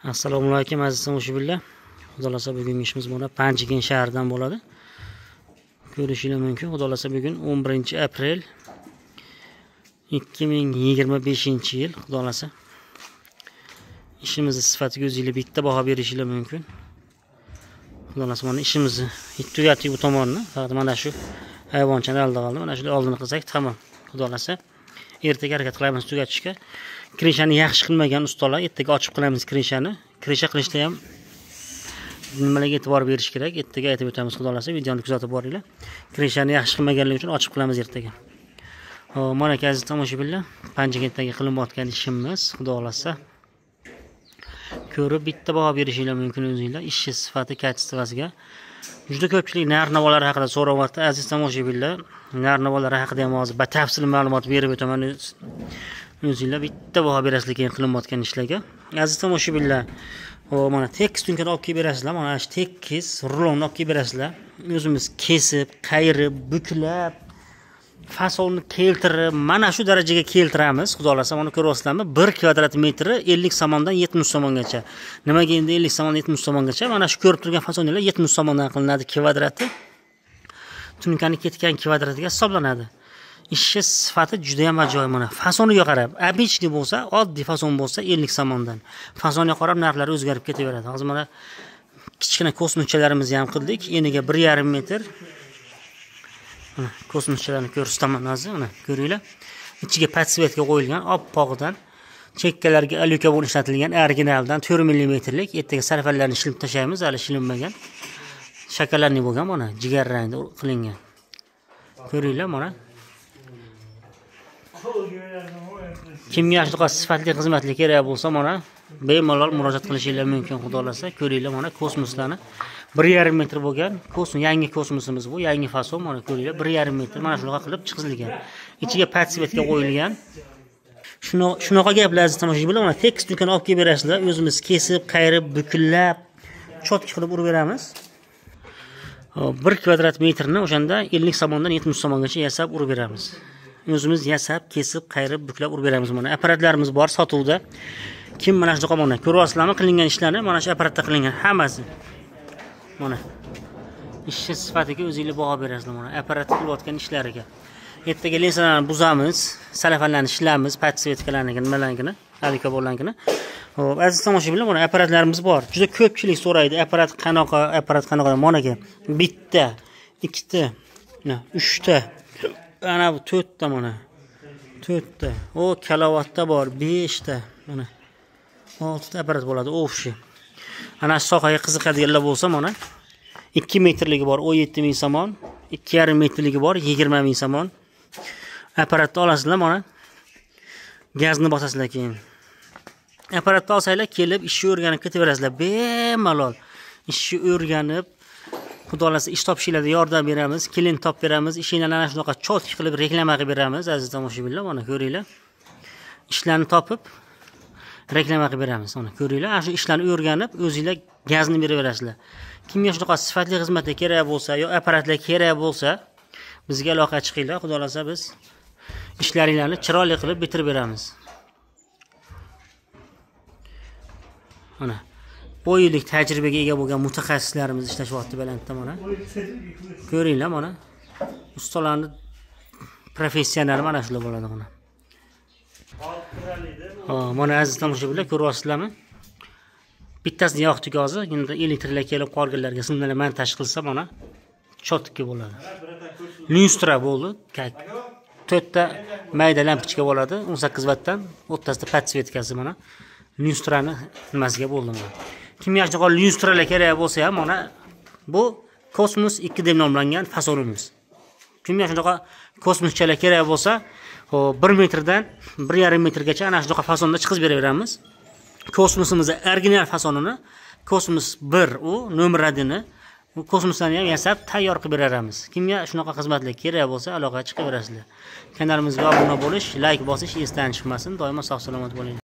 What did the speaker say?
Assalomu alaykum aziz tomoshabinlar. Xudo xolasa bugungi ishimiz mana Panjikent shahridan bo'ladi. Ko'rishingiz mumkin. Xudo xolasa bugun 11 aprel 2025-yil. Xudo xolasa ishimizni sifatiga o'zingizlar bitta baho berishingiz mumkin. Xudo xolasa mana ishimizni tugatdik bu tomonni. Faqat mana shu hayvonchani oldi qoldi. Mana shuni oldini qilsak tamom. Xudo xolasa ertaga harakat qilamiz tugatishga. Крыша ni yaxshi qilmagan ustalar, ertaga ochib qilamiz крыша ni. Крыша qilishda ham nimalarga e'tibor berish kerak, ertaga aytib o'tamiz xudo xolasa, videoni kuzatib boringlar. Крыша ni yaxshi qilmaganligi uchun ochib qilamiz ertaga. Xo'p, mana aziz tomoshabinlar, Panjakentdagi qilinayotgan ishimiz, xudo xolasa ko'rib bitta baho berishinglar mumkin o'zinglar. Ishi sifati, качество siga. Juda ko'pchilik narx-navolar haqida so'rayapti. Aziz tomoshabinlar, narx-navolar haqida ham hozir batafsil ma'lumot berib o'taman. O'zinglar bitta baho berasizlar keyin qilinayotgan ishlarga. Aziz tomoshabinlar, hop, mana tekis tunkani olib kelib berasizlar, mana shu tekis rulonni olib kelib berasizlar. O'zimiz kesib, qayirib, buklab, fasonni keltirib, mana shu darajaga keltiramiz. Xudo xolasa, mana ko'ryapsizlarmi? 1 kvadrat metri 50 somondan 70 somongacha. Nimaga endi 50 somondan 70 somongacha? Mana shu ko'rib turgan fasonlar 70 somondan qilinadi kvadrati. Tunkani ketgan kvadratiga hisoblanadi. Ishi sifati juda ham ajoyib mana. Fasoniga qarab, обычный bo'lsa, oddiy fason bo'lsa 50 somondan. Fasoniga qarab narxlari o'zgarib ketaveradi. Hozir mana kichkina kosmoschalarimizni ham qildik. Eniga 1,5 metr. Mana kosmoschalarni ko'rsataman hozir, mana ko'ringlar. Ichiga подсветка qo'yilgan, oppog'idan, chekkalarga alyukabon ishlatilgan, originaldan 4 millimetrlik. Ertaga sarfallarni shilib tashlaymiz, hali shilinmagan. Shakallarni bo'lgan mana, jigar rangda qilingan. Ko'ringlar mana. Kimga shunaqa sifatli xizmatli kerak bo'lsa, mana bemalol murojaat qilishinglar mumkin, xudo xolasa. Ko'ringlar mana kosmoslarni 1,5 metr bo'lgan kosmos, yangi kosmosimiz bu, yangi fason, mana ko'ringlar 1,5 metr mana shunaqa qilib chiqizilgan. Ichiga подсветка qo'yilgan. Shunaqa gaplar aziz tomoshabinlar, mana tekis do'kon olib kelib berasizlar, o'zimiz kesib, qayirib, buklab, чётко qilib urib beramiz. 1 kvadrat metrni o'shanda 50 somondan 70 somongacha yasab urib beramiz. O'zimiz yasab, kesib, qayirib, buklab urib beramiz mana. Apparatlarimiz bor sotuvda. Kim mana shunaqa mana ko'ryapsizlarmi qilingan ishlarni? Mana shu apparatda qilingan hammasi. Mana ishchi sifatiga o'zingizlar baho berasizlar mana apparat qilayotgan ishlariga. Ertaga lensalarni buzamiz, salafanlarni ishlaymiz, подсветка larniki, nimalarnikini, alyukabollarnikini. Xo'p, aziz tomoshabinlar, mana apparatlarimiz bor. Juda ko'pchilik so'raydi, apparat qanaqa, apparat qanaqa? Mana aka, bitta, ikkita, uchta, ana bu to'rtta mana. To'rtta. O kalovatda bor, 5 ta. Mana 6 ta apparat bo'ladi, общий. Ana shu sohaga qiziqadiganlar bo'lsa, mana 2 metrligi bor, 17 ming somon, 2,5 metrligi bor, 20 ming somon. Apparatni olasizlar, mana gazni bosasizlar keyin. Apparatni olsanglar, kelib ishni o'rganib ketaverasizlar, bemalol. Ishni o'rganib, xudo xolasa ish topishinglarda yordam beramiz, klient topib beramiz, ishinglarni ana shunaqa чётко qilib reklama qilib beramiz, aziz tomoshabinlar, mana ko'ringlar. Ishlarni topib reklama qilib beramiz, mana ko'ringlar. Ana shu ishlarni o'rganib, o'zinglar gazni beraverasizlar. Kimga shunaqa sifatli xizmatlar kerak bo'lsa, yo apparatlar kerak bo'lsa, bizga aloqa chiqinglar, xudo xolasa biz ishlaringlarni chiroyli qilib bitirib beramiz. Mana 10 yillik tajribaga ega bo'lgan mutaxassislarimiz ishlashyapti balandda mana. Ko'ringlar mana. Ustalarni professional mana shular bo'ladi mana. Ha, mana aziz tomoshabinlar ko'ryapsizlarmi? Bittasini yoqdik hozir, endi elektrlar kelib qolganlarga simlarni montaj qilsa mana чётко bo'ladi. Lyustra bo'ldi. 4 ta mayda lampochka bo'ladi, 18 vattdan, o'rtasida подсветка si mana. Lyustrani nimasiga bo'ldi mana. Kimga shunaqa lyustralar kerak bo'lsa ham mana bu Kosmos 2 deb nomlangan fasonimiz. Kimga shunaqa kosmoschalar kerak bo'lsa, hop, 1 metrdan 1,5 metrgacha ana shunaqa fasonda chiqizib beraveramiz. Kosmosimizni original fasonini Kosmos 1 u nomer 1ni bu kosmoslarni ham yasab tayyor qilib beramiz. Kimga shunaqa xizmatlar kerak bo'lsa, aloqaga chiqaverasizlar. Kanalimizga obuna bo'lish, like bosish esdan chiqmasin. Doimo sog' salomat bo'ling.